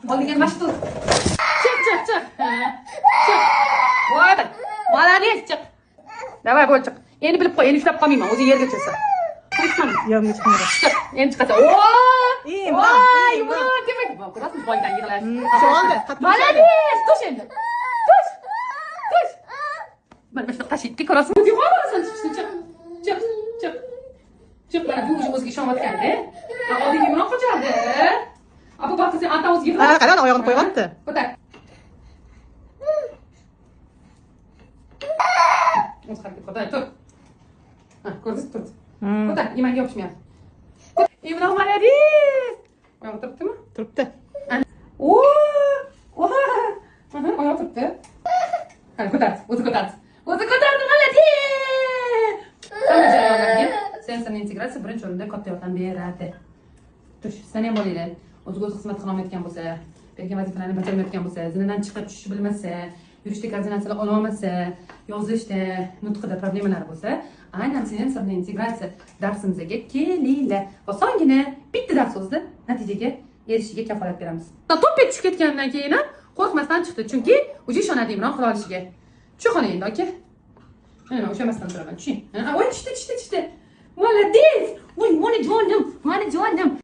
Oldinga mana shu. Chiq, chiq, chiq. Chiq. Voy, молодец, chiq. Давай, bo'l, chiq. Endi bilib qo'y, endi ushlab qolmayman, o'zi yerga tushsa. Chiqmadim. Yonga chiqmadi. Chiq, endi chiqasan. O! Imron, Voy, Imron. Imron, demak, ko'rasizmi boydan yig'lash. Oldi, qattiq. Молодец, tush endi. Tush. Tush. Mana shunaqa tashlaydi, ko'rasizmi? Uyg'onasan, chiqishni, chiq. Chiq, chiq. Chiq, mana bu уже o'ziga ishonayotganda. Oldingi Imron qochardi. A bu vaqtda sen anta o'zi Ha, yig'lab. qara, oyog'ini qo'yyapti. Ko'tar. O'zi harakat qildi. Tur. Ha, ko'rdingiz, turdi. Ko'tar, imanga yopishmayapti. Imron, молодец. Oyog'i turibdimi? Turibdi. O! O! Aha, oyog'i turibdi. Qani, ko'tardi, o'zi ko'tardi. O'zi ko'tardi, молодец! Hamma jarayonlarga sensorli integratsiya birinchi o'rinda katta yordam beradi. Tush, sizlarni ham bolanglar o'ziga o'zi xizmat qilolmayotgan bo'lsa, bergan vazifalarni bajarmayotgan bo'lsa, zinadan chiqib tushishni bilmasa, yurishda koordinatsiyani ololmasa, yozishda, nutqida problemalari bo'lsa, aynan sensorli integratsiya darsimizga kelinglar. Osongina bitta dars o'zida natijaga erishishiga kafolat beramiz. To'p tushib ketgandan keyin ham qo'rqmasdan chiqdi, chunki уже ishonadi Imron qila olishiga. Tusha qoling endi, aka. Mana ushlamasdan turaman, tushing. Voy, tushdi, tushdi, tushdi. Молодец! Voy, mani jonim, mani jonim.